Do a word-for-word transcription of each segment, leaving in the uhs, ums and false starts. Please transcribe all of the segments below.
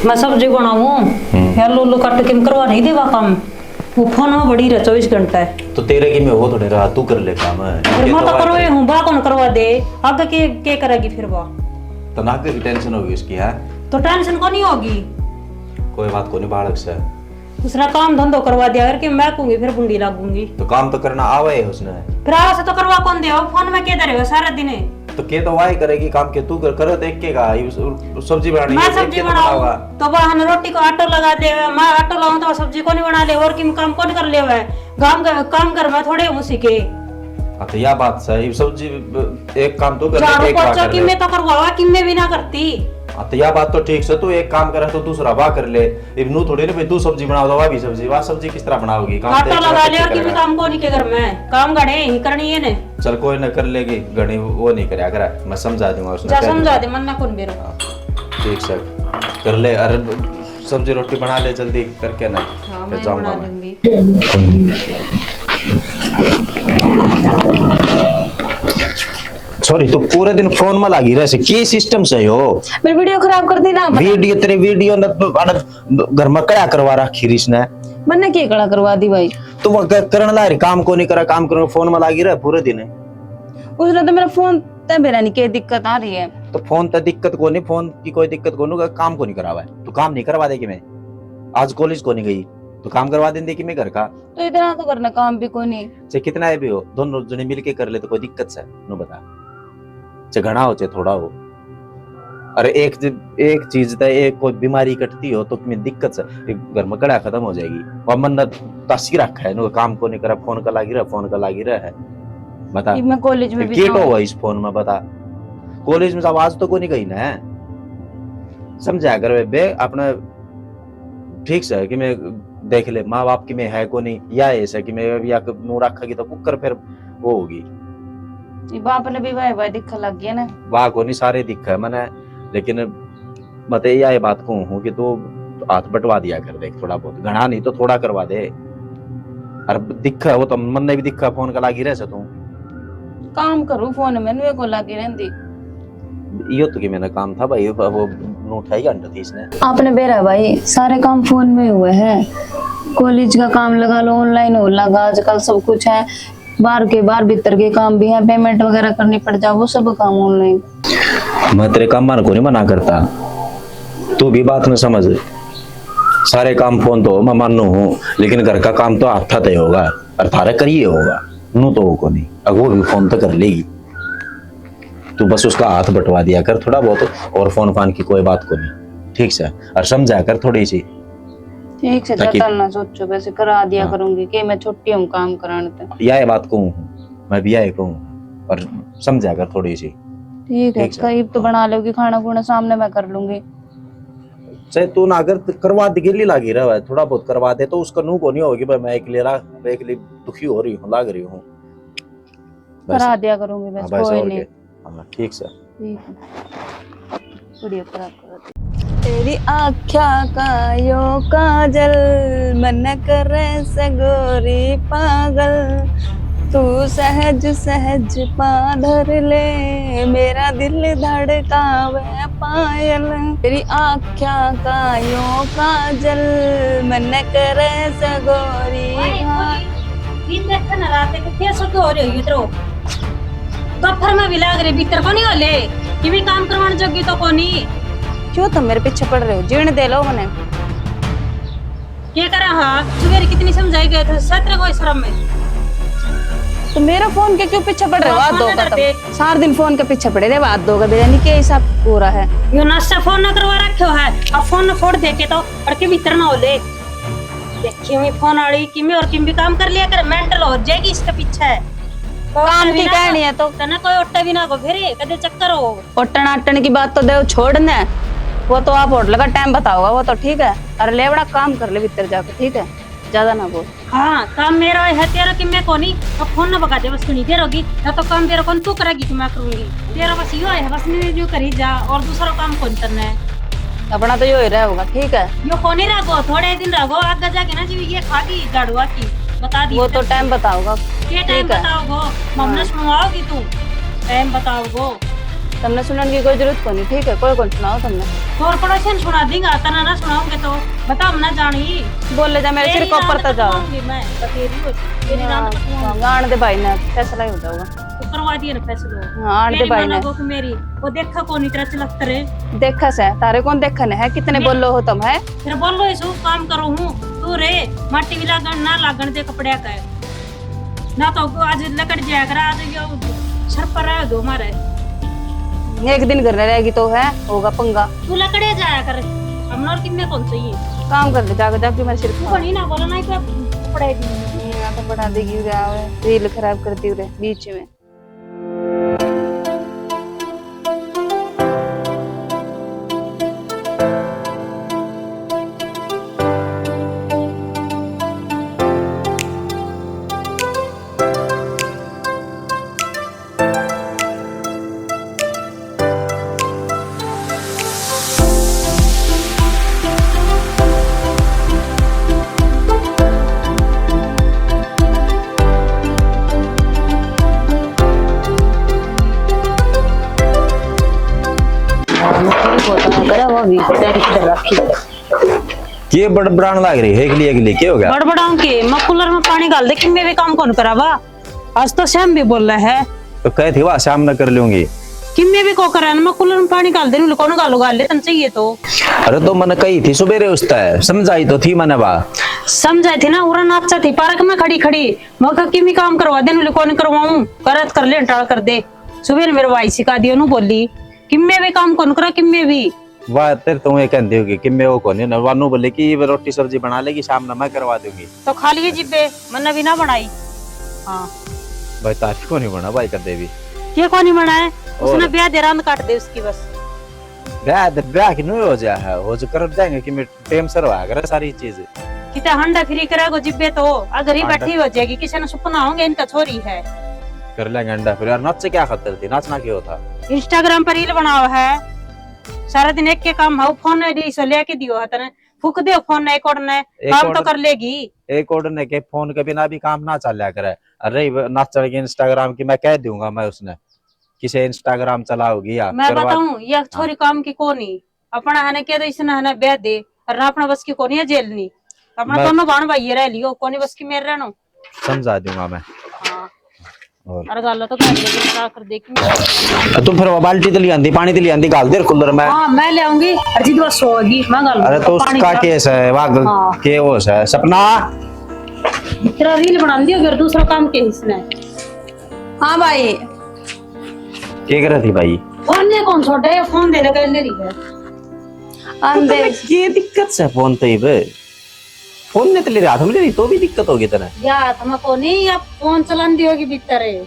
मैं सब्जी बनाऊं, हम्म। या लूलू काट के करवा नहीं देवा काम। वो फोन में बड़ी रह चौबीस घंटा है। तो तेरे की में वो थोड़े रहा, तू कर ले काम। फिर ये मैं तो तो बात करो है। हूँ, बा कौन करवा दे? आगे के, के करेगी फिर वो? तो ना की टेंशन होगी उसकी, हाँ? तो टेंशन को नहीं होगी। कोई बात को नहीं, बालक से। दूसरा काम धंधो करवा दिया करके मैं कहूंगी, फिर बुंडी लागूंगी। तो काम तो करना आवे है उसने। फिर आवे से तो करवा कौन दे? वो फोन में के धरे हो सारा दिन? तो के तो वाई करेगी काम के, तू कर, करे तो एक के का, ये स-, सब्जी बनानी मैं है, तो एक सब्जी के तो बनाऊं, बनाऊंगा। तो वह हम रोटी को आटो लगा दे, मैं आटो लाऊं तो सब्जी को नहीं बना ले, और किम काम कौन कर ले? काम कर, काम कर, मैं थोड़े हूँ सीखे। हाँ, तो या बात सही, सब्जी, एक काम तू कर ले, झाड़ू एक वा पोछा कर ले। किम्मे तो करवावा, किम्मे भी ना करती। हाँ, तो या बात तो ठीक से, तू एक काम करे तो दूसरा वा कर ले। इब नू थोड़ी ना भाई, तू सब्जी बनाओ तो वा भी सब्जी, वा सब्जी किस तरह बनाओगी? काम तो आटा एक लगा बार ले, और किस तरह किम्मे का? काम को नहीं के घर में, काम घड़े ही करनी है ने। चल कोई ना, कर लेगी घणी, वो नहीं करया करे, मैं समझा दूंगा उसने, जा कह समझा दूंगा। दे, मन ना कौन बेरो। हाँ, ठीक से कर ले, अरे सब्जी रोटी बना ले जल्दी करके ना, हाँ, फिर मैं जाऊंगा बना मैं। दूंगी। छोरी, तू पूरे दिन फोन में लागी रहे से, की सिस्टम से हो? मेरी वीडियो खराब कर दी ना आपने। वीडियो, तेरी वीडियो न, अरे, घर में कड़ा करवा रखी रिस ने। मन्ने के कड़ा करवा दी भाई? तो वो क-, करण ला रही, काम को नहीं करा, काम करो, फोन में लागी रहे पूरे दिन। उसने तो मेरा फोन ते मेरा नहीं, के दिक्कत आ रही है? तो फोन ते दिक्कत को नहीं, फोन की कोई दिक्कत को नहीं, काम को नहीं करावा है। तू काम नहीं करवा दे कि मैं आज कॉलेज को नहीं गई, तो काम करवा देंदे कि मैं घर का। तो इतना तो करना काम भी को नहीं। चाहे कितना है भी हो, दोनों जने मिलके कर ले तो कोई दिक्कत से, नो बता। चाहे घना हो, चाहे थोड़ा हो। अरे एक ज-, एक चीज ते एक कोई बीमारी कटती हो तो तुम्हें दिक्कत से, एक घर में कड़ा खत्म हो जाएगी। और मन न तासी रखा है, नो काम को नहीं करा, फोन का लागी रहा, फोन का लागी रहा है। बता। ये मैं कॉलेज में फिर भी केट जाऊँ। होगा इस फोन में, बता। कॉलेज में से आवाज तो को नहीं गई ना? समझा कर बे, बे अपना ठीक से कि मैं देख ले, माँ बाप की में है को नहीं, या ऐसा कि मैं या नू रखेगी तो कुकर फिर वो होगी। ये बाप ने भी वाह वाह दिखा लग गया ना। वाह को नहीं, सारे दिखा है मैंने, लेकिन मैं तो या ये बात कहूँ हूँ कि तू हाथ बटवा दिया कर, देख थोड़ा बहुत, घना नहीं तो थोड़ा करवा दे। और दिखा वो तो मन ने भी दिखा, फोन का लागी रह से तू। काम करूँ फोन में, नुए को लागी रहंदी। यो तो कि मैंने काम था भाई, वो नोट है घंटा थी इसने। आपने बेरा भाई, सारे काम फोन में हुए हैं। कॉलेज का काम लगा लो, ऑनलाइन हो लगा, आजकल सब कुछ है। बाहर के, बाहर भीतर के काम भी है, पेमेंट वगैरह करनी पड़ जाओ, वो सब काम ऑनलाइन। मैं तेरे काम को नहीं मना करता, तू भी बात में समझ। सारे काम फोन तो मैं मानू हूँ, लेकिन घर का काम तो हाथा तय होगा और थारे करिए होगा, नू तो हो को नहीं, अगो भी फोन तो कर लेगी। तू बस उसका हाथ बटवा दिया कर थोड़ा बहुत, और फोन फान की कोई बात को नहीं, ठीक से? और समझा कर थोड़ी सी। ठीक से, ताकि ज्यादा ना सोचो, वैसे करा दिया हाँ। करूंगी कि मैं छुट्टी हूँ काम कराने ते। या ये बात कहूँ हूँ, मैं भी यही कहूँ, और समझा कर थोड़ी सी। ठीक है, ठीक से? कई तो हाँ। बना लोगी खाना खुना, सामने मैं कर लूंगी। चाहे तू ना अगर करवा दे, गेली लागी रहा है, थोड़ा बहुत करवा दे, तो उसका नू को नहीं होगी भाई, मैं एकली ला, एकली दुखी हो रही हूँ, लाग रही हूँ। बस। करा दिया करूंगी बस, हाँ, बस कोई और नहीं। क्या। हाँ, ठीक से। ठीक है। बढ़िया करा, करा दे। तेरी आँख्या का यो काजल, मन करे से गोरी पागल। तू सहज सहज पा धर ले, मेरा दिल धड़कावे पायल। तेरी आँख्या का यो काजल, मन करे से गोरी ओए, घायल। ओए, दिन देखे ना रात के, कैसे क्यों हो रही हो इधरो? दोपहर में भी लाग रहे, भीतर को नहीं हो ले, कि भी काम करवाने जोगी तो को नहीं। क्यों तुम मेरे पीछे पड़ रहे हो? जीण दे लो मने। क्या करा हाँ? सुबह कितनी समझाई गए थे, सत्र को शर्म में। तो मेरा फोन के क्यों पीछे पड़ रहे हो? हाँ, हाथ दो फोन का तुम। सारा दिन फोन के पीछे पड़े रहे, हाथ दो का बेरा नहीं, क्या हिसाब पूरा है? यो नशा फोन ना करवा रखे हो है, अब फोन ना फोड़ दे के तो, और के भीतर ना हो ले। देखी हुई फोन आली, किमे और किम भी काम कर लिया कर, मेंटल हो जाएगी इसके पीछे। काम की कहनी है तो? तने कोई ओटा भी ना को फिर, कदे चक्कर हो। ओटन आटन की बात तो दे छोड़ ने, वो तो आप होटल का टाइम बताओगा, वो तो ठीक है। अरे लेवड़ा काम कर ले भीतर जाके, ठीक है, ज्यादा ना बोल। हाँ, काम मेरा है, तेरा किमे कोनी। अब फोन ना बगा दे, बस सुनी देर होगी, या तो काम तेरा कौन तू करेगी कि मैं करूंगी? तेरा बस यो है, बस मैं जो करी जा, और दूसरा काम कौन करना है? अपना तो यो ही रहा होगा, ठीक है? यो कोनी रह गो, थोड़े दिन रह गो, आगे जाके ना जी ये खागी झाड़ुआ की, बता दी वो तो। टाइम बताओगा। के टाइम बताओगा? हमने सुनवाओगी तू, टाइम बताओगा। तुमने सुनने की कोई जरूरत कोनी, ठीक है, कोई कौन सुनाओ तुमने। और पड़ोसियों ने सुना देंगे, तना ना सुनाओगे तो बता, हम ना जानी। बोले जा मेरे सिर के ऊपर तो जाओ। मैं बतेरी हो, तेरी रांद कटवाऊंगी। हाँ, आन दे भाई ने, फैसला ही हो जाओगा। तो करवा दिया ना फैसलो। हाँ, आन दे भाई ने। मेरी, वो देखा कौन इतना चलत रे? देखा से, तारे कौन देखा ने है, कितने बोलो हो तुम है? फिर बोलो, इस काम करो हूँ, तू रे, माटी भी लागण ना लागण दे कपड़े का। ना तो आज लकड़ जाया कर, आज यो सर पर रह दो मारे। एक दिन घर में रहेगी तो है, होगा पंगा। तू लकड़े जाया कर, हम और किन्ने कौन चाहिए। काम कर ले, जाके, जाके मेरे सिर पे। बनी ना बोला, ना तो पड़े दी। ये ना तो पड़ा देगी, रील खराब कर दी रे बीच में। ये बड़बड़ान लाग रही है, एकली, एकली, के हो गया? बड़बड़ाऊं के? मैं कूलर में पानी घाल दे, किम्मे भी काम कौन करावा? आज तो श्याम भी बोला है। तो कहे थी, वाह, श्याम न कर लूंगी। किम्मे भी को करे ना, मैं कूलर में पानी घाल दे, कौन घालो, घाल ले, तन चाहिए तो। अरे, तो मैंने कही थी सुबेरे, उस तय समझाई तो थी मैंने, वाह। समझाई थी ना, उरा नाचा थी पार्क में खड़ी खड़ी, मैं कहा, किम्मे काम करवा दे, कौन करवाऊं, करत कर ले, टाल कर दे। सुबह मेरे भाई सिखा दियो, नु बोली, किम्मे भी काम कौन करा, किम्मे भी। वाह, तेरे तो ये कहंदी होगी कि मैं वो कोनी ना, वानू बोले कि ये रोटी सब्जी बना लेगी, शाम ना मैं करवा दूंगी। तो खा लिए जिब्बे, मन्ने भी ना बनाई। हाँ। भाई, तारी को नहीं बना भाई, कदे भी। ये को नहीं बना है? और? उसने ब्याह दे रांद काट दे उसकी बस। ब्याह दे, ब्याह की नहीं हो जाए है, हो जो कर देंगे कि मैं टाइम सर होया करे सारी चीज। किते हांडा फ्री करेगो जिब्बे तो, अगर ही हांडा। बैठी हो जाएगी, किसी ने सुपना होंगे इनका छोरी है। कर लेंगे हांडा फ्री। और नाचे क्या खातर थी, नाचना क्यों था? Instagram पर रील बनाओ है, सारा दिन एक के काम है, फोन है, दी सो लेके दियो है तने, फूक दियो फोन ने, एक ओड़ ने, एक काम तो ओड़-, कर लेगी। एक ओड़ ने के फोन के बिना भी काम ना चलिया करे। अरे नाचने की Instagram की मैं कह दूंगा मैं उसने, किसे Instagram चलाओगी या मैं करवा बताऊं, यह हाँ। छोरी काम की कोनी। अपना हने कह दे, इसने हने ब्याह दे, और ना अपना बस की कोनी है जेलनी। अपना मैं दोनों भाण भाई रह लियो, कोनी बस की मेरे रहनो। समझा दूंगा मैं। हाँ। और? अरे गालो तो गाल दे, क्या कर दे कि मैं आ, तू फिर वो बाल्टी तो ले आंदी, पानी तो ले आंदी, गाल दे कूलर में। हाँ, मैं ले आऊंगी। अरे जी, बस होगी, मैं गाल अरे दूंगा, तो पानी उसका का। केस है, वाह, हाँ। के वो है, सपना। तेरा रील बना दियो, फिर दूसरा काम के इसने। हाँ भाई। के कर रही थी भाई? फोन ने कौन छोटा है, फोन दे दे, कर ले रही है। आंदे। तो ये दिक्कत से फोन तो ही बे। फोन ने तो ले रहा था, मुझे तो भी दिक्कत होगी तेरे। या हाथ में कोनी, या फोन चलांदी होगी भीतर है।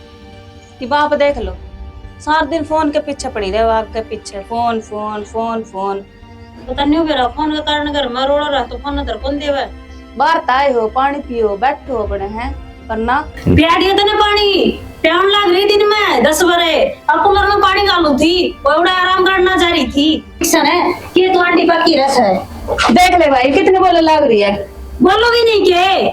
कि बाप देख लो, सारा दिन फोन के पीछे पड़ी रहे, आपके पीछे फोन, फोन, फोन, फोन। पता नहीं बेरा फोन के कारण घर में रोड़ा रहा तो फोन उधर कौन देवे? बाहर तो आए हो, पानी पियो, बैठो अपने हैं, पर ना। प्याड़िया तने पानी प्यान लाग रही दिन में दस बरे, अब कूलर में पानी घालू थी, कोई उड़ा आराम करना जा रही थी। किसन है, के तू आंटी पक्की रस है? देख ले भाई, कितने बोले लाग रही है। बोलो भी नहीं के?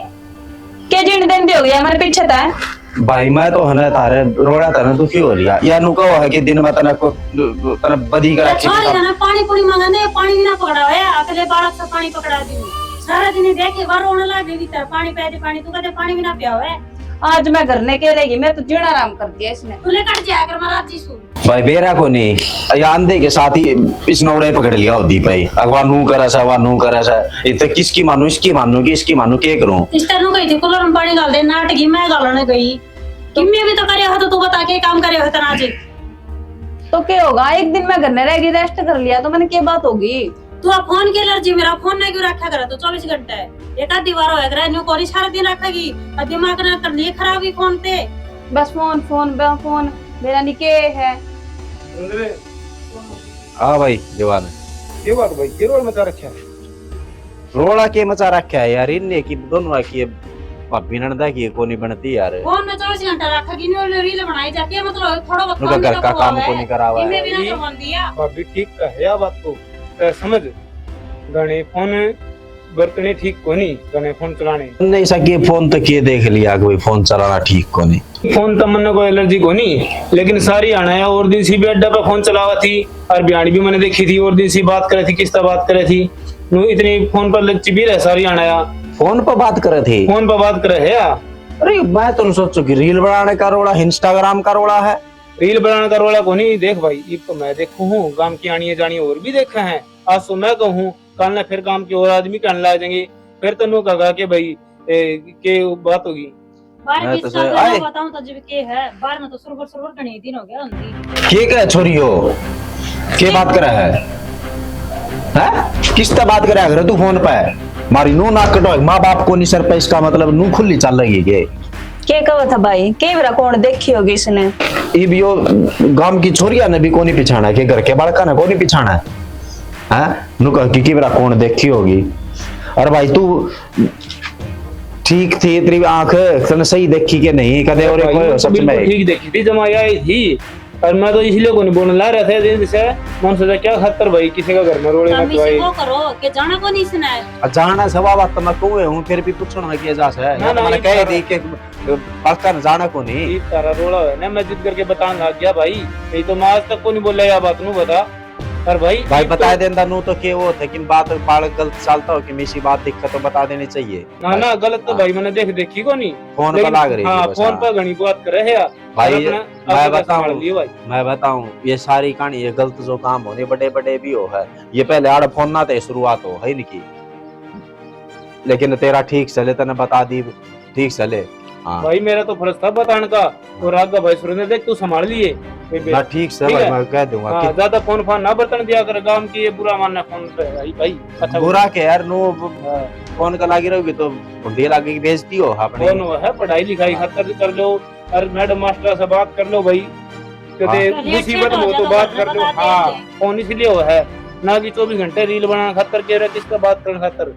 के जीण देंदे हो गया हमारे पीछे तै? भाई, मैं तो हने थारे रोड़ा तने दुखी हो लिया। या नु कहो है कि दिन में तने को, तने बदी कर रखी छोरी थी। है ना, पानी पूरी मांगने, पानी भी ना पकड़ा है, अगले बालक से पानी पकड़ा दी। सारा दिन देखे बार रोने लग गई भीतर, पानी पै दे, पानी, तू कहते पानी भी ना पिया है। आज मैं घर ने के रहेगी, मैं तो जीना आराम कर दिया इसने। तू लेकर जाया कर महाराज जी सु। भाई, बेरा को नहीं, या आंधे के साथ ही इस नौड़े पकड़ लिया होती भाई। अगवा नू करे सा, वा नू करे सा। इतने किसकी मानू, इसकी मानू कि इसकी मानू, के करूं? इस तरह कही थी, कूलर में पानी घाल दे, नाटकी मैं घालने गई। किम्मे भी तो करे हो, तो तू बता, के काम करे हो तना जी? तो के होगा, एक दिन मैं घर में रह गई, रेस्ट कर लिया, तो मैंने के बात होगी? तू आ फोन की एलर्जी, मेरा फोन नहीं क्यों रखा करा तू चौबीस घंटे? एक आधी बार होया करे, न्यू कोरी सारा दिन रखेगी, और दिमाग ना कर लिए खराब ही फोन ते। बस फोन, फोन, बे-, फोन, मेरा नहीं के है। सुंदरे। हाँ भाई, दीवान। के बात भाई, के रोल मचा रखा है? रोला के मचा रखा है यार, इनने की दोनों की भाभी नंदा की कोनी बनती यार। फोन में चौबीस घंटा रखेगी, न्यू रील बनाई जाती है, मतलब थोड़ा बहुत उनका काम घर का काम कोनी करावा है। इनमें भी ना करवा दिया। भाभी ठीक तो है या बात को। ए, समझ, घणे फोन बरतने ठीक कोनी, तने फोन चलाने। नहीं सके, फोन तो के देख लिया कि भाई फोन चलाना ठीक कोनी। फोन तो मन्ने कोई एलर्जी कोनी, लेकिन सारी आना है और दिन सी भी अड्डा पे फोन चलावा थी, और बिहानी भी मैंने देखी थी और दिन सी बात करे थी, किसता बात करे थी। नू इतनी फोन पर लग चिबी रहे सारी आना है। फोन पर बात करे थी? फोन पर बात करे है या? अरे मैं तो सोचो कि रील बनाने का रोला, Instagram का रोला है। रील बनाने का रोला कोनी। देख भाई, इब तो मैं देखू हूँ, गांव की आनिए जानिए और भी देखे हैं। आज तो मैं कहूँ, कल ने फिर गांव के और आदमी कहने लग जाएंगे, फिर तो नू कहेगा कि भाई, ए, के बात होगी। बाहर मैं तो किसका सर, करना आए। बताऊं तो जब के है, बाहर में तो सुरवर सुरवर घने दिन हो गया उनकी। के कह छोरी हो? के बात करे है? हैं? किस तरह बात करे अगर तू फोन पे? मारी नू नाक कटो, माँ बाप को नहीं सर पे, इसका मतलब नू खुली चल रही है के? के कहो था भाई, के बेरा कौन देखी होगी इसने? इब यो गांव की छोरिया ने भी कोनी पिछाना, के घर के बालका ने कोनी पिछाना है। हैं? नु कह कि, कि बेरा कौन देखी होगी? अरे भाई, तू ठीक थी, तेरी आंख तने सही देखी के नहीं? कदे और भाई, कोई मैं तो सच बिल्कुल में ठीक देखी थी, जमा आई थी। और मैं तो इसलिए कोनी बोलने ला रहा था, जैसे मन सोचा क्या खातर भाई किसी का घर में रोले मत भाई। वो करो के जाना कोनी इसने। आ, जाना सवा बात तो मैं कहूँ हूँ, फिर भी पूछना किया जा सै। ना, ना, मैंने ये कह तो दी कि बालका ने जाना कोनी। ये तारा रोला है ना, मैं जिद करके बताने लग गया भाई। ये तो मैं आज तक कोनी बोला या बात नू बता। पर भाई, भाई ये बता तो देंदा नू तो के वो थे कि बात बाल गलत चालता हो कि मैं इसी बात दिक्कत तो बता देनी चाहिए। ना, ना, गलत तो हाँ। भाई मैंने देख देखी कोनी। फोन पर लेकिन लाग रही हाँ, थी बस, फोन हाँ। पर घणी बात करे है यार। भाई, और अपना, मैं अपना बताऊं, संभाल लियो भाई। मैं बताऊं, ये सारी कहानी, ये गलत जो काम होने बड़े बड़े भी हो है, ये पहले आड़ फोन ना थे शुरुआत हो है इनकी। लेकिन तेरा ठीक चले, तने बता दी, ठीक चले। हाँ। भाई, मेरा तो फर्ज था बताने का, और आगे भाई सुरेंद्र, देख, तू संभाल लिए। ये बे-, ना, ठीक से ठीक भाई, है? मैं कह दूंगा हाँ, कि ज्यादा फोन फान ना बर्तन दिया कर, गांव की ये बुरा मानना फोन पे भाई, भाई। अच्छा, बुरा के यार, नो हाँ। फोन का लागी रहोगी तो भुंडी लागे की बेइज्जती हो अपनी। फोन हो है, पढ़ाई लिखाई हाँ। खातर कर लो, और मैडम मास्टर से बात कर लो भाई, हाँ। कदे मुसीबत हो तो बात कर लो। हाँ, फोन इसलिए हो है ना कि चौबीस घंटे रील बनाने खातर कह रहे, किसका बात करने खातर।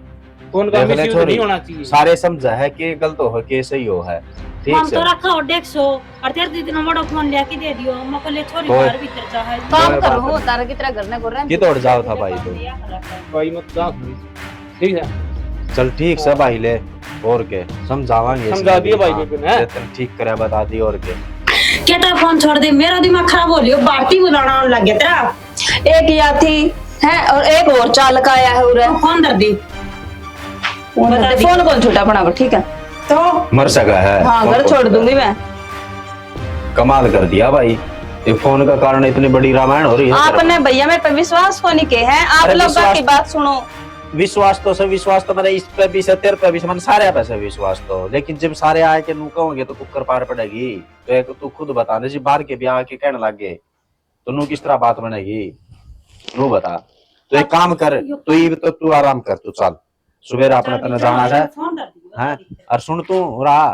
फोन का देख ले मिसयूज छोरी, नहीं होना चाहिए। सारे समझा है के गलत हो, के सही हो है। ठीक हम से। तो रखा हो डेढ़ सौ, और तेरे दीदी ने बड़ा फोन लिया के दे दियो। मैं को ले छोरी कोई बाहर भीतर जा है। काम कोई बात करो, नहीं। तारा कितना घर ने गोरा। कित और जाओ था भाई तो? भाई मत जा। ठीक है। चल ठीक से भाई ले, और के समझावांगे समझा इसमें दिए भी, भाई हाँ, बेबे ने। ये तन ठीक करे बता दी और के। कहता फोन छोड़ दे, मेरा दिमाग खराब हो लियो, भारती बुलाना लग गया तेरा। एक या थी है और एक और चाल का आया है उरे। फोन धर दी। फोन धर दे, फोन कौन छूटा अपना को, ठीक है? तो मर सका है। हाँ, घर छोड़ दूंगी मैं। कमाल कर दिया भाई, ये फोन का कारण इतनी बड़ी रामायण हो रही है। आपने भैया मेरे पे विश्वास को नहीं किया है, आप लोग की बात सुनो। विश्वास तो से, विश्वास तो मैंने इस पे भी से, तेरे पे भी से, मैंने सारे पे से विश्वास तो, लेकिन जब सारे आए के नू कहोगे तो कुकर पार पड़ेगी। तो एक तू खुद बता दे जी, बाहर के ब्याह के कहने लग गए तो नू किस तरह बात बनेगी? नू बता। तो एक काम कर, तू ये तो तू आराम कर, तू चल, सुबेरा अपना तने जाना है। हैं? और सुन तू रहा,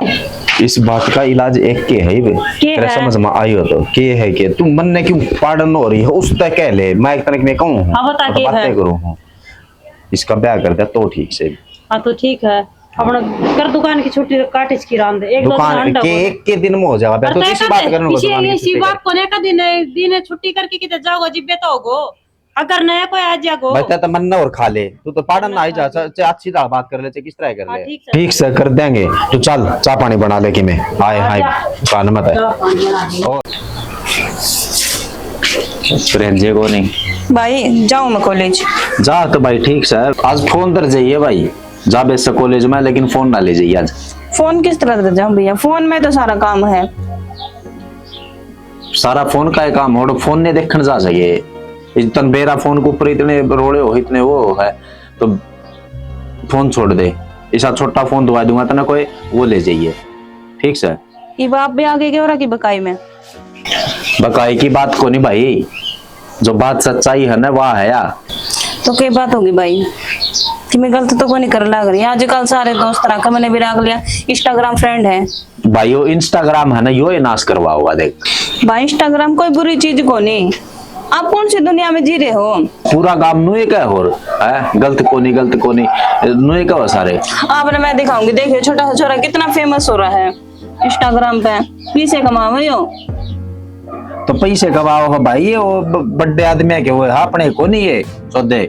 इस बात का इलाज एक के है बे। के तेरे है? समझ में आयो तो के है के तू मन ने क्यों पाड़न हो रही है, उस तक कह ले, मैं एक तने में कहूँ हूँ, हाँ, बता तो के बातें है? करूँ हूँ। इसका ब्याह कर दे तो ठीक से। हाँ, तो ठीक है। अपना कर दुकान की छुट्टी, काट इसकी राम दे। एक दो दुकान दिन के, एक के दिन में हो जाएगा। और तो तो किसी एक बात दिन, करने को इसी, दुकान की इसी छुट्टी बात कर। को ने का दिन, दिन छुट्टी करके किधर जाओगा, जिब्बे तो होगो। अगर नया कोई आ जाएगो। बता तो मन और खा ले, तू तो पाड़न ना आई जा, चाहे अच्छी तरह बात कर ले, चाहे किस तरह कर हाँ, ले। ठीक से। ठीक से कर देंगे। तू चल, चाय पानी बना ले कि मैं आए, हाँ, हाय, जा। कान मत है। चाय पानी बना दे। और प्रेम जी को नहीं। भाई, जाऊँ मैं कॉलेज? जा तो भाई, ठीक से। आज फोन धर जाइए भाई, जा बेस कॉलेज में, लेकिन फोन ना ले जाइए आज। फोन किस तरह धर जाऊँ भैया, फोन में तो सारा काम है। सारा फोन का ही काम हो, फोन ने देखण जा सके। इस तन बेरा फोन के ऊपर इतने रोले हो, इतने वो है, तो फोन छोड़ दे। इसा छोटा फोन दवा दूंगा तने कोई, वो ले जाइए, ठीक से। इब आप भी आगे क्यों रखी बकाई में? बकाई की बात को नहीं भाई, जो बात सच्चाई है ना, वह है या। तो के बात होगी भाई कि मैं गलत तो को नहीं कर लाग रही। आजकल सारे दोस्त रख मैंने भी रख लिया, Instagram friend है। भाई, यो Instagram है ना, यो ये नाश करवाओगा, देख। भाई, Instagram कोई बुरी चीज को नहीं। आप कौन सी दुनिया में जी रहे हो? पूरा गांव नुए का हो, है, गलत कोनी, गलत कोनी, नुए का हो सारे। आपने, मैं दिखाऊंगी, देखिए, छोटा सा छोरा कितना famous हो रहा है Instagram पे, पैसे कमावे हो। तो पैसे कमाओ हो भाई, ये वो ब-, बड़े आदमी है के वो, अपने को नहीं है सौदे।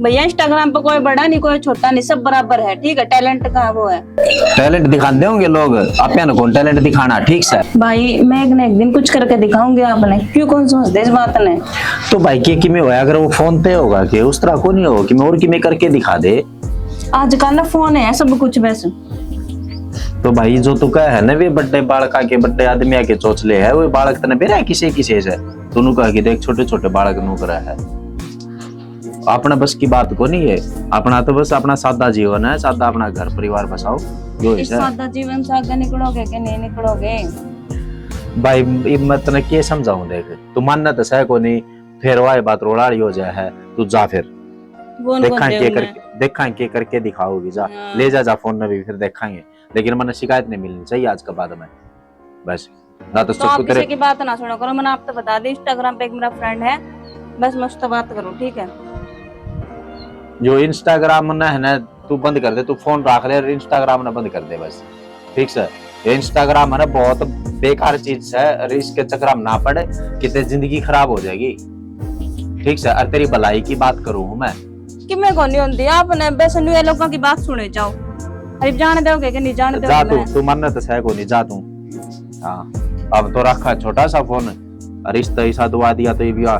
भैया, Instagram पे कोई बड़ा नहीं, कोई छोटा नहीं, सब बराबर है, ठीक है? टैलेंट का वो है। टैलेंट दिखाते होंगे लोग, आप ने कौन टैलेंट दिखाना, ठीक से? भाई, मैं एक ना एक दिन कुछ करके दिखाऊंगी आपने, क्यों, कौन समझते इस बात ने? तो भाई, के किमे होया अगर वो फोन पे होगा, के उस तरह को नहीं होगा कि मैं और किमे करके दिखा दे। आजकल ना फोन है सब कुछ बस। तो भाई, जो तू कह है ना, वे बड़े बालका के, बड़े आदमिया के चोचले है, वो बालक तने बेरा किसे किसे से, तूने कहा कि देख, छोटे छोटे बालक नू करा है। अपना बस की बात को नहीं है, अपना तो बस अपना सादा जीवन है, सादा अपना घर परिवार बसाओ, यो ही इस है। सादा जीवन से आगे निकलोगे कि नहीं निकलोगे? भाई, ये मैं तने के समझाऊं, देख, तू मानना तो सह को नहीं, फिर वाह बात रोलाड़ी हो जाए है, तू जा फिर। वो उनको देखा के देना करके, देखा के करके दिखाओगी, जा। हाँ। ले जा, जा फोन में भी फिर देखांगे, लेकिन मैंने शिकायत नहीं मिलनी चाहिए आज के बाद में। बस, ना तो तो सब आप कुछ किसी तेरे की बात ना सुना करो, मैंने आप तो बता दी, Instagram पे एक मेरा फ्रेंड है, बस मैं उससे बात करूँ, ठीक है? जो Instagram ना है ना, तू बंद कर दे, तू फोन रख ले और Instagram ना बंद कर दे बस, ठीक से? ये Instagram है ना, बहुत बेकार चीज है, और इसके चक्कर में ना पड़े, कितने जिंदगी खराब हो जाएगी, ठीक से? और तेरी भलाई की बात करूँ हूँ मैं। कि मैं कोनी होंदी, आपने बस न्यू लोगों की बात सुने जाओ। अरे जान दोगे कि नहीं जान दोगे? जा तू, मैं तू मन्नत सह को नहीं, जा तू। हाँ, अब तो रखा छोटा सा फोन, रिश्ता ऐसा दुआ दिया तो ये भी आ,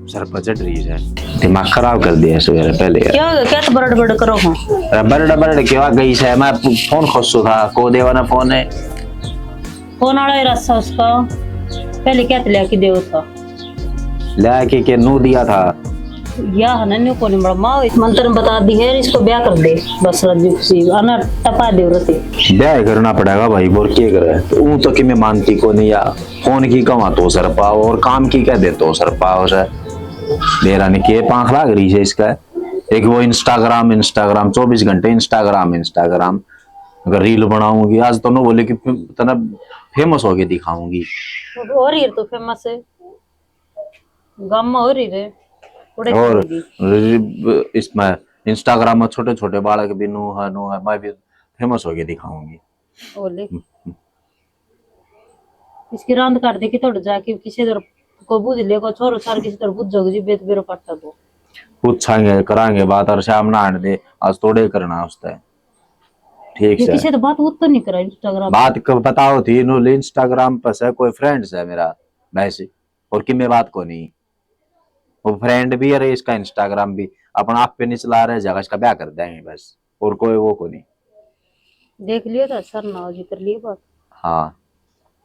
सर पर चढ़ रही है, दिमाग खराब कर दिया सवेरे पहले यार। क्या हो गया? क्या तो बरड़ बरड़ करो हो? अरे बरड़ बरड़ क्या गई से, मैं फोन खोसू था, को देवा ना फोन है। फोन वाला ही रस्सा उसका, पहले क्या तो लिया के देव था। लिया के, के नू दिया था? या है ना, न्यू कोनी बड़ा माँ, इस मंत्र में बता दी है, इसको ब्याह कर दे, बस राजी खुशी, अना टपा दे रते। ब्याह ही करना पड़ेगा भाई, और के करे? तो ऊ तो कि मैं मानती को नहीं यार, फोन की कमा तो सर पाओ और काम की कह दे तो सर पाओ सर। मेरा ने के पांख लाग रही है इसका, एक वो Instagram, Instagram, चौबीस घंटे Instagram, Instagram। अगर रील बनाऊंगी आज तो नो बोले कि फे-, तना फेमस होके दिखाऊंगी। और ये तो फेमस है, गाम में हो रही रे, उड़े और होगी। रि-, इसमें Instagram में छोटे छोटे बालक भी नू है, नू है, मैं भी फेमस होके दिखाऊंगी। ओले। हम्म, हम्म। इसकी रांद काट दे कि थोड़ा जाके किसी दर को बुझ ले, को छोरो सार किसी दर बुझ जाओगे जी, बेत बेरो पाटा को। पूछांगे, करांगे बात, और शाम ना आने दे, आज थोड़े करना उसते। ठीक ये से। किसी तो बात वो तो नहीं करा Instagram पे। बात क-, बताओ थी, नो Instagram पर से कोई फ्रेंड है मेरा, वैसे, और कि मैं बात को नहीं। वो फ्रेंड भी, अरे इसका Instagram भी, अपन आप पे नहीं चला रहे, जगह इसका ब्याह कर देंगे बस, और कोई वो को नहीं। देख लियो तो सर ना हो जी, कर लिए बात। हाँ,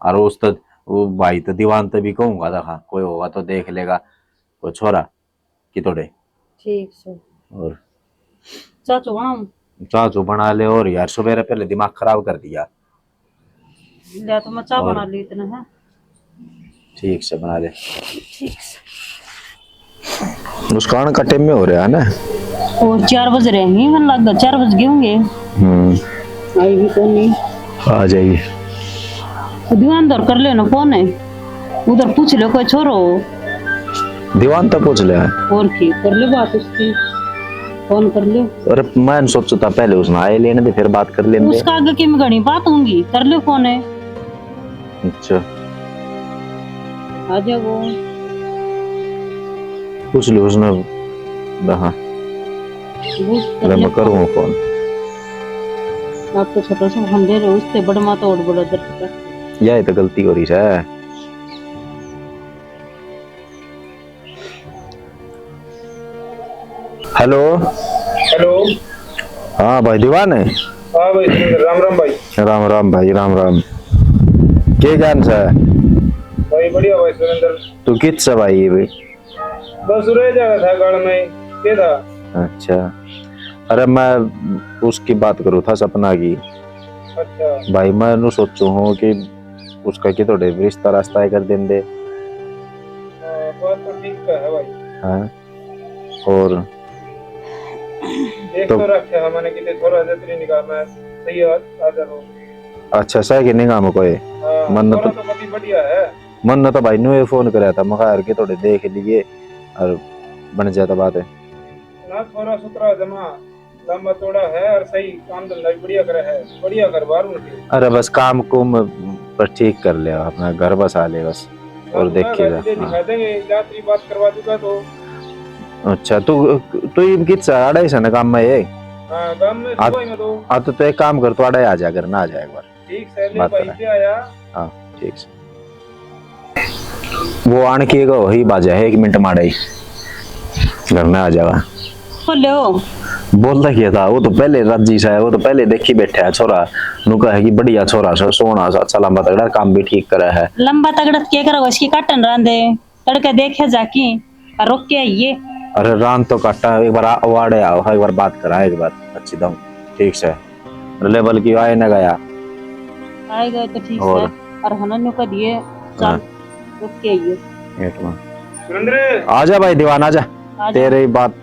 और उस तो, वो भाई तो दीवान तो भी कहूंगा, देखा कोई होगा तो देख लेगा, वो छोरा की थोड़े। ठीक से। और चाचू बनाऊं? चाचू बना ले, और यार सवेरे पहले दिमाग खराब कर दिया। ले तो मैं चाय और बना ली इतना है। ठीक से बना ले। ठीक से। मुस्कान का टाइम में हो रहा है ना? और चार बज रहे हैं, मन लग गया, चार बज गए होंगे। हम्म। आई भी कौन नहीं। आ जाइए। दीवान दौर कर लेना, कौन है? उधर पूछ लो, कोई छोरो हो। दीवान तो पूछ ले। और की, कर ले बात उसकी, फोन कर ले। अरे, मैं सोचता पहले उसने आए लेने दे, फिर बात कर लेंगे। उसका आगे की मैं घणी बात होंगी, कर ले फोन है। अच्छा। आ जाओ। पूछ लो उसने। हाँ। पूछ कर अरे, ले मैं फोन। करूँगा फोन। आप तो छोटा सा फोन दे रहे हो, उससे बड़ा माता और बड़ा दर्द कर। यही तो गलती हो रही है। हेलो। हेलो। हाँ भाई दीवान है। हाँ भाई सुरेंद्र, राम राम भाई। राम राम भाई, राम राम। के ज्ञान से? भाई बढ़िया भाई सुरेंद्र। तू कित से भाई ये भी? बस रह जावे था गाड़ में, के था? अच्छा। अरे मैं उसकी बात करूँ था, सपना की। अच्छा। भाई मैं नु सोचू हूँ कि उसका की थोड़े रिश्ता रास्ता ही कर देंदे। हाँ, बात तो ठीक तो है भाई। हाँ। और देख तो तो रखे हमने किते थोड़ा जतरी निगाह में सही आ, आ जा हो। अच्छा, सही की निगाह में कोई? हाँ, मन तो, तो पति बढ़िया है। मन ने तो भाई नु ये फोन कराया था, मखा यार के थोड़े देख लिए और बन जाता बात है। ना, छोरा सुथरा जमा लंबा चौड़ा है और सही काम धंधा भी बढ़िया करे है, बढ़िया घर बार उनके। अरे बस काम कुम पर ठीक कर ले, अपना घर बसा ले बस, और बस मैं देखेगा। घर तुझे हाँ। दिखा देंगे, जातरी बात करवा दूंगा तो। अच्छा, तू, तू इब कित सा, आड़े ही सा ना काम में ये? हाँ, काम में आ, सुबह में तो। आ, तो, तो एक काम कर, तू आड़े आ जा, घर ना आ जा एक बार। ठीक सै, ले बात भाई करा। से आया। हाँ, ठीक सै। वो आन के गो ही बाजा है, एक मिनट माड़े ही। घर में आ जावा। बोलो। बोलता क्या था? वो तो पहले राजी सा है, वो तो पहले देखी बैठा है छोरा। नु कहे कि बढ़िया छोरा सा, सोहना सा, अच्छा लंबा तगड़ा, काम भी ठीक करा है। लंबा तगड़ा तो क्या करोगा? इसकी काटन रांदे, तड़के देखे जाकी, और रोक के आइए। अरे रान तो काटा, एक बार आ-, वाड़े आओ, एक बार बात करा, एक बार अच्छी दम, ठीक सै। लेवल की आए ना गया। आए गए तो ठीक और? सै। और हनन न्यू कर दिए, चल, हाँ। रुक के आइए। एक बार। सुरेंद्र। आजा भाई दीवान, आजा। आजा। तेरे ही बात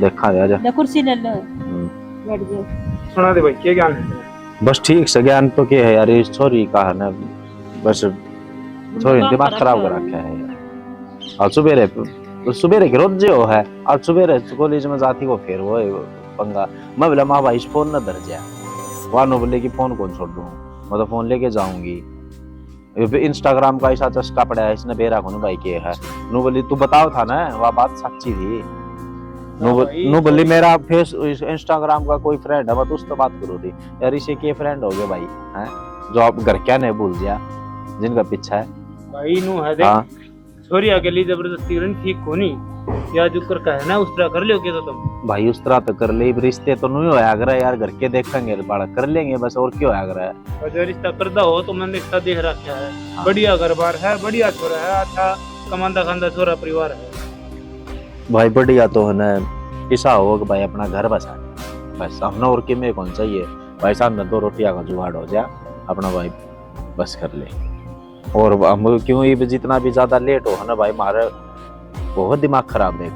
देखा, आजा। ले कुर्सी ले लो। हम्म। बैठ जाओ। सुना दे भाई, क्या ज्ञान है? बस ठीक सै, ज्ञान तो क्या है यार, इस छोरी का है ना, बस छोरी ने दिमाग खराब कर रखा है यार। और सुबेरे, सुबेरे के रोज जे हो है, और सुबेरे कॉलेज में जाती को फिर वो पंगा। मैं बोला, "माँ भाई, इस फोन न धर जा।" वहाँ नु बोले कि फोन कौन छोड़ दूँ, मैं तो फोन लेके जाऊंगी। ये भी Instagram का ऐसा चस्का पड़ा है, इसने बेरा कोनी भाई के है। नु बोली, "तू बताओ था ना, वह बात सच्ची थी।" नु हाँ बोल-, भाई, नु बोली, तो "मेरा फेस, इस Instagram का कोई फ्रेंड है, मैं तो उससे बात करूँ थी।" यार, इसे के फ्रेंड हो गए भाई, हैं? जो आप घर क्या नहीं भूल गया, जिनका पीछा है। भाई, नु है देख, हाँ। छोरी आगे ली जबरदस्ती करनी ठीक कोनी। या जो कर कहे ना, उस तरह कर लियो के तो तुम। भाई, उस तरह तो कर ले, रिश्ते तो नहीं होया करे यार, घर के देखेंगे, बालक कर लेंगे बस, और क्या होया करे। और जो रिश्ता करदा हो तो मैंने रिश्ता देख रखा है। हाँ। बढ़िया घर बार है, बढ़िया छोरा है, अच्छा कमांदा खांदा छोरा परिवार है। भाई, बढ़िया तो है ना, ऐसा हो कि भाई अपना घर बसा, बस हमने और किमे कौन चाहिए। भाई साहब ने दो रोटियां का जुगाड़ हो जा, अपना भाई बस कर ले। और हम क्यों, ये जितना भी ज्यादा लेट हो है ना भाई, हमारे बहुत दिमाग खराब देख।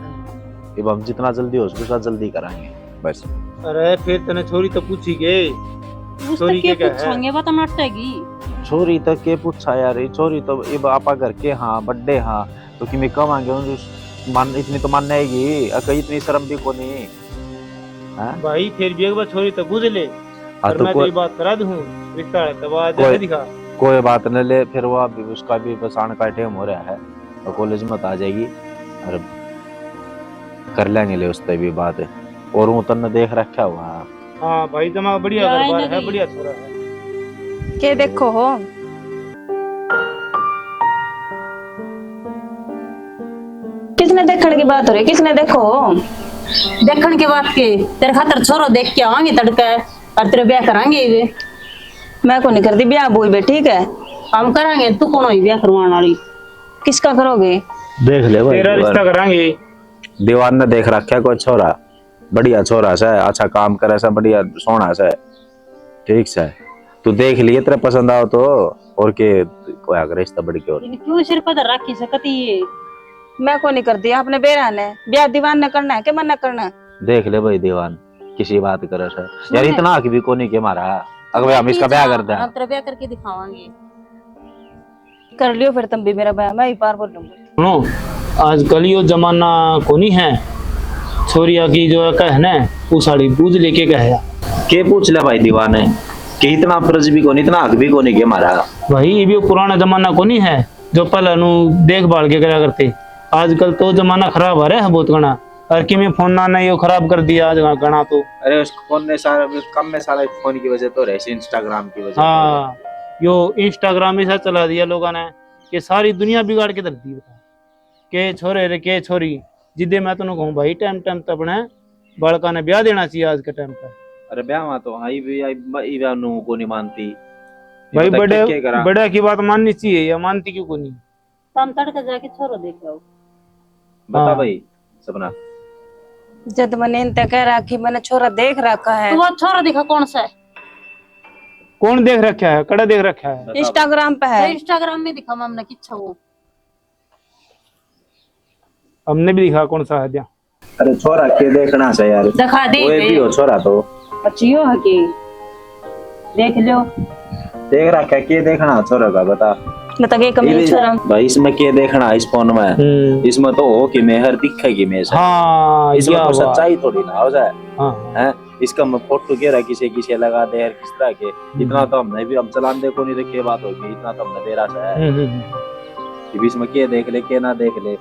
इब हम जितना जल्दी हो सके उतना जल्दी कराएंगे बस। अरे फिर तने छोरी तो पूछी के? उस छोरी तक के के कहे? पूछांगे, वो तो नटेगी। छोरी तक के पूछा यार, ये छोरी तो इब आपा घर के हाँ, बड्डे हाँ, तो किमे कमांगे, उन मान, इतनी तो मानेगी, अक इतनी शर्म भी कोनी। हाँ? भाई फिर भी एक बार छोरी तो बुझ ले। हाँ, और तो मैं कोई तेरी बात करा दूँ, रिश्ता है तो वो आ जाए कोई, दिखा। कोई बात न ले, फिर वो अभी उसका भी बस आने का टाइम हो रहा है, तो कॉलेज में तो आ जाएगी और कर लेंगे ले उससे भी बात। और वो तन्ने देख रखा हुआ है। हाँ भाई, जमा बढ़िया घर बार है, बढ़िया छोरा है। के देखो हो? किसने देखण की बात हो रही, किसने देखो हो? देखण की बात के, तेरे खातर छोरो देख के आवांगे तड़के, और तेरे ब्याह करांगे वे। मैं को नहीं करती ब्याह, बोई बे, ठीक है? हम करांगे, तू कौन होई ब्याह करवाने वाली? किसका करोगे? देख ले भाई, तेरा रिश्ता करांगे। दीवान ने देख रखा कोई छोरा, बढ़िया छोरा से, अच्छा काम करे से, बढ़िया सोहना से, ठीक से। तू देख लिए, तेरे पसंद आओ तो, और के कोई अगर रिश्ता बढ़ के और। क्यों सिर पर धर रखी सकती है? मैं को नहीं करती, आपने बेरा ने ब्याह दीवान ने करना है के मन्ने करना है? देख ले भाई दीवान, किसी बात करे से यार, इतना हक भी कोनी के मारा। अगर हम इसका ब्याह कर दें, हम तेरा ब्याह करके दिखावांगे। कर लियो फिर तुम भी मेरा ब्याह, मैं ही पार बोलूंगी। सुनो, आजकल यो जमाना कोनी है, छोरिया की जो है कह ने, उसाड़ी पूछ लेके कह। के पूछ ले भाई दीवाने, कि इतना फर्ज भी कोनी, इतना हक भी कोनी के मारा। भाई, ये भी पुराना जमाना कोनी है, जो पहले नु देख भाल के करा करते। आजकल तो जमाना खराब आ रहा है बहुत घना। और किमे फोन ना, ना यो खराब कर दिया आज घना तो। अरे उस फोन ने सारा, उस काम में सारा फोन की वजह तो रहे, Instagram की वजह तो। हाँ, यो Instagram ऐसा चला दिया लोगों ने कि सारी दुनिया बिगाड़ के धर दी। बता के छोरे रे के छोरी, जिदे मैं तन्ने कहूँ भाई, टाइम टाइम तो अपने बालका ने ब्याह देना चाहिए आज के टाइम पे। अरे ब्याह तो आई भी, आई ब-, ई ब्याह नु को नहीं मानती। भाई बता बड़े, के करा? बड़े की बात माननी चाहिए या मानती क्यों को नहीं? तुम तड़के जाके छोरो देख आओ। बता हाँ। भाई सपना। जद मैंने इनते कह रखा कि मैंने छोरा देख रखा है। तो वो छोरा दिखा कौन सा है? कौन देख रखा है? कड़ा देख रखा है? बता। Instagram पे है। तो Instagram में दिखा मामना किच्छा वो। हमने भी दिखा कौन सा है दिया। अरे छोरा के देखना से यार। दिखा दे कोई बे। भी हो छोरा तो। अच्छा यो है कि देख लो। देख रखा है, के देखना छोरा का बता। बता के कमी ये छोरा। भाई इसमें के देखना इस फोन में? हम्म। इसमें तो हो कि मेहर दिखेगी मेरे से। हाँ, इसमें या तो हुआ। सच्चाई थोड़ी ना हो जाए। हाँ। हैं? इसका मैं फोटो के रहा किसे किसे लगा दे यार, किस तरह के। हम्म। इतना तो हमने भी, हम चलान दे को नहीं देखे बात होगी, इतना तो हमने बेरा से है। हम्म, हम्म, हम्म। कि इसमें के देख ले, के ना देख ले।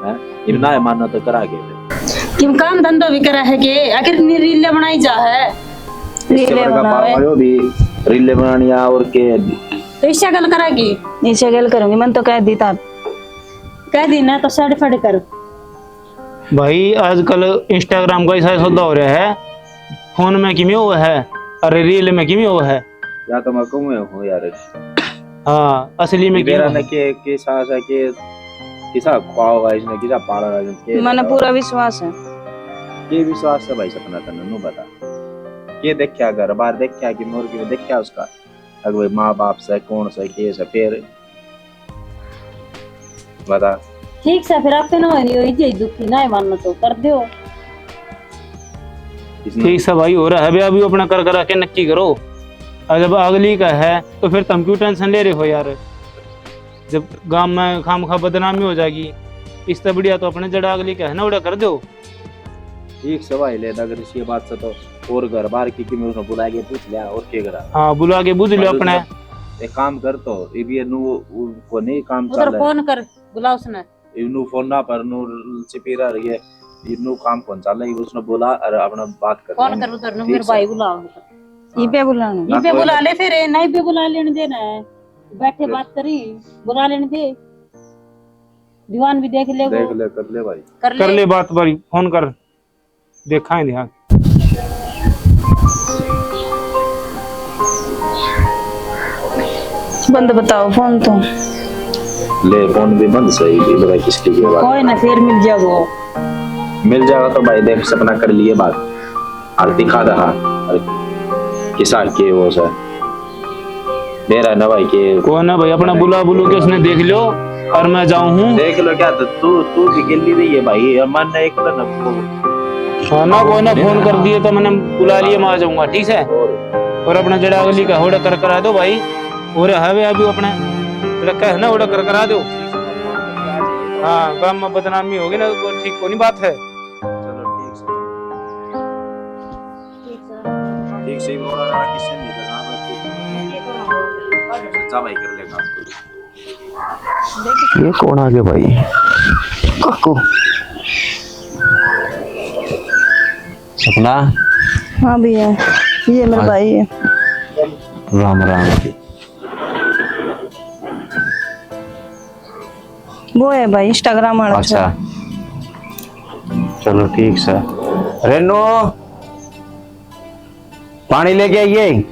हैं? इब ना मानो तो करा के फिर। किम काम धंधो भी करा है के? आखिर नी रीले बनाई जा है। इससे रीले बड़ा काम बनावे। आयो भी रीले बनानी आ और के। तो इससे गल करा की? इससे गल करूंगी, मन तो कह दी था। कह दी ना तो सड़ फड़ कर। भाई, आजकल Instagram का ऐसा सौदा हो रहा है, फोन में किमे हुआ है, अरे रील में किमे हुआ है। या तो मैं कहूँ हूँ यार। हाँ, असली में ये किमे मेरा हुआ न है। के, के सास है के, किसा खुआ होगा इसने, किसा पाला होगा इसने, के मैंने बताओ। पूरा विश्वास है। के विश्वास है भाई सपना तन्ने, नू बता। के देखा घर बार देखा कि मुर्गी में देखा उसका? अगर भाई माँ बाप से, कौन से, के से, फिर बता। ठीक से, फिर आपे ना होनी होई जे दुखी ना है, मानना तो कर दो। इसने ठीक से भाई, हो रहा है, अभी, अभी अपना कर करा के नक्की करो। और जब अगली का है, तो फिर तुम क्यों टेंशन ले रहे हो यार? जब गांव में खामखा बदनामी हो जाएगी, इससे बढ़िया तो अपने जड़ा अगली का है ना, उड़ा कर दो। ठीक से भाई, ले, अगर इसी बात से तो और घर बार की, की मैं उसने बुला के पूछ लिया, और के करा? हाँ, बुला के बुझ लो और अपने। उसने एक काम कर, तो ये भी नू, वो, को नहीं काम उधर चाल रहा है। फोन कर, बुला उसने। इन्नू फोन ना पर नू चिपी रह रही है। इन्नू काम कौन चाल रही, उसने बोला और अपना बात कर फोन लेना। कर उधर नू, ठीक मेरे से। भाई बुलाओ। हाँ। इबे बुलाना। ना इबे कोई बुला ना। ले फिर, नहीं इबे बुला लेने दे ना। बैठे फिर। बात करी, बुला लेने दे। दीवान भी देख ले वो। देख ले, कर ले भाई। कर ले। कर ले बात भाई, फोन कर। देखा है ध्यान। बंद बताओ फोन तो। ले, फोन भी बंद सही, भी पता किसकी की आवाज। कोई ना, फिर मिल जाएगा। मिल जाएगा तो भाई, देख, सपना कर लिए बात। और दिखा दे, हाँ। अरे, किसा के वो सर। मेरा ना भाई के। कौन है भाई? अपना बुला बुलू के उसने देख लो और मैं जाऊं हूँ। देख लो क्या तो तू, तू भी गेली रही है भाई, और मन एक ना वो। हाँ ना, कोई ना, फोन कर दिए तो मैंने बुला लिए, मैं आ जाऊंगा, ठीक है? और? और अपना जड़ा अगली का होड़ा कर करा दो भाई, और हवे अभी अपने लड़का है ना, होड़ा कर करा दो। हाँ, गांव में बदनामी होगी ना, वो ठीक कोनी बात है। चलो ठीक से। ठीक से। ठीक से ही बोला रहा, किससे नहीं करना, बस ठीक से। अच्छा भाई कर लेगा। ये कौन आ गया भाई? काकू। सपना। हाँ भैया, ये मेरा आज भाई है। राम राम। वो है भाई Instagram वाला। अच्छा, चलो ठीक से। रेनू, पानी लेके आइए।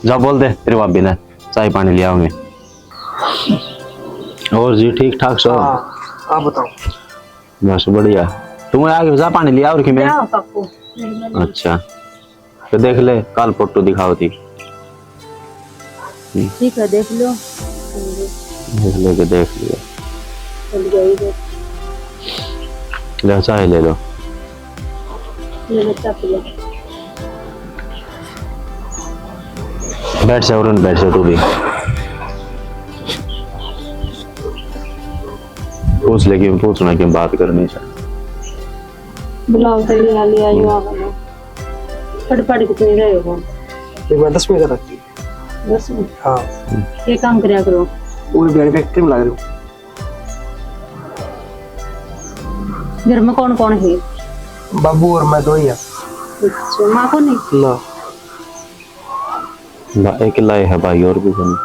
जा बोल दे तेरी भाभी ने चाय पानी ले आओगे। और जी ठीक ठाक सो? हाँ, आप बताओ। बस बढ़िया। तू आगे जा पानी ले आ और कि मैं। क्या काकू? अच्छा। तो देख ले, काल फोटो दिखाओ थी। ठीक है, देख लो। देख ले के देख लिया। चल गई इधर। ले, चाय ले लो। ले लो, चाय पी लो। बैठ जा, अरुण, बैठ जा तू भी। पूछ ले, क्यों पूछना, क्यों बात करनी से। बुलाओ तो लिया, लिया, यो आ गया। पढ़, पढ़ कितनी रहे हो? ये मैं दसवीं कर रखी। दसवीं? हाँ। ये काम करया करो। वो भी फैक्ट्री में लग रही हूँ। घर में कौन कौन है? बाबू और मैं दो ही हैं। अच्छा, माँ को नहीं? ना। ना, अकेला ही है भाई, और भी कोई नहीं।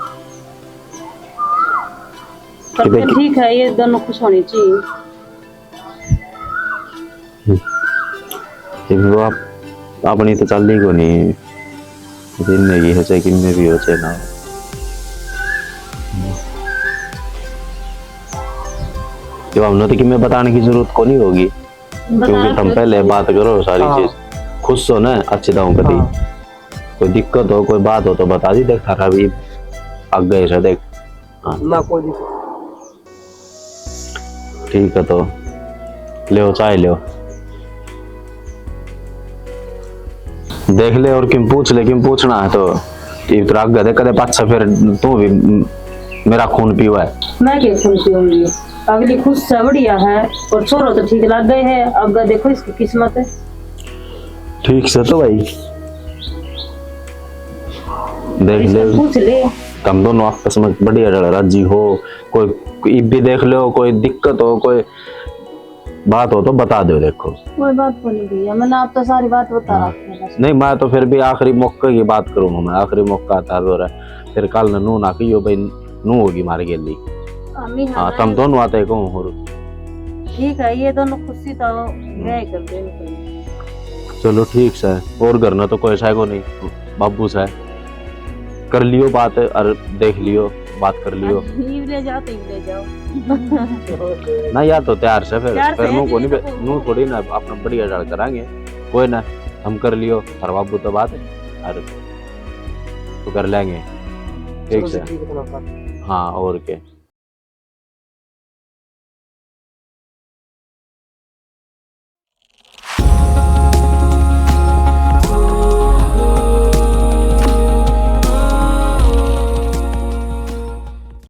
तब तो ठीक है, ये दोनों खुश होनी चाहिए। हम्म। ये भी वो आप, अपनी तो चाल ही कोनी। दिन में ये हो, चाहे किन्ने भी हो, चाहे ना हो। हम्म। ये हमने तो किमें बताने की जरूरत कोनी होगी, क्योंकि तुम पहले बात करो सारी चीज। खुश हो ना, अच्छे दाव कभी। हाँ। कोई दिक्कत हो, कोई बात हो तो बता दी, देख थारा भी आगे से देख। हाँ। ना कोई दिक्कत। ठीक है, तो ले, चाय ले, देख ले और किम पूछ ले, किम पूछना है तो। इब तो आगे दे, कदे पाछा फिर तू भी मेरा खून पीवा है। मैं क्या खून पीऊंगी? अगली खुश से बढ़िया है और छोरो तो ठीक लग गए है। आगे देखो इसकी किस्मत है। ठीक से तो भाई देख ले, पूछ ले। तुम दोनों आपस में बढ़िया राजी हो, कोई इब भी देख लो, कोई दिक्कत हो, कोई बात हो तो बता दो। देखो, कोई बात को नहीं भैया, मैंने आप तो सारी बात बता रखी है बस। नहीं, मैं तो फिर भी आखिरी मौके की बात करूंगा, मैं आखिरी मौका था। और फिर कल ने नू ना कहियो भाई, नू होगी मार गेली। अम्मी, हाँ, तुम दोनों आते कहो। और ठीक है, ये दोनों खुशी तो ब्याह कर दे इनको। चलो ठीक से। और घर ना तो कोई सा को नहीं, बाबू से कर लियो बात और देख लियो, बात कर लियो। ये ले जाओ तो ये ले जाओ। ना, या तो तैयार से फिर, तैयार फिर से नू है, को नहीं, नहीं तो नू थोड़ी ना, अपना बढ़िया डाल करांगे। कोई ना, हम कर लियो थारा बाबू तो बात, और तो कर लेंगे। ठीक चलो से। जी, ठीक है, फिर आप हाँ, और के।